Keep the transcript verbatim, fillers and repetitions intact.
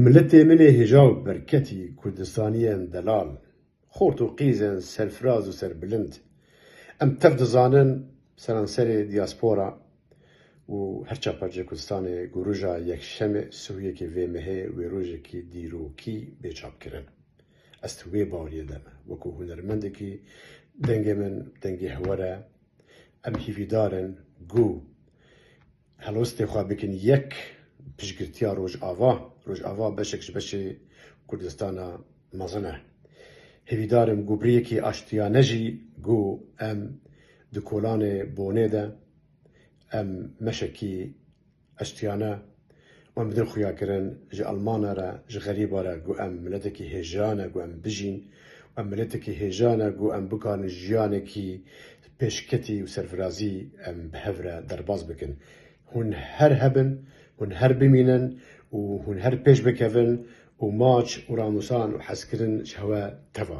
Miletê min ê hêja û berketî, Kurdistaniyên delal, xort û qîzên serfiraz û serbilind. Em tev dizanin seranserê diaspora û her çar parçeyê Kurdistanê ku roja Yekşemê sihuyekê vê mehê wê rojekî dîrokî bê çapkirin. Ez di wê baweriyê de me. Wekû hunermendekî dengê min, dengê hewe re, em hîvîdar in ku helwestê xwe bikin yek piştgirtiya Rojava. Rojava beşek ji beşê Kurdistana mezin e. Hêvîdar im ku bi rêyekî aştiyane jî ku em di kolanê bonê de em meşekî aştiyane û em bidin xuyakirin ji Almana re, ji xerîba re ku em miletekî hêja ne ku em bijîn, em miletekî hêja ne ku em bikarin jiyanekî pêşketî û serfirazî em bi hev re derbas bikin. Hûn her hebin, hûn her bimînin û hûn her pêş bikevin û maç û ramûsan û hezkirin ji hewe teva.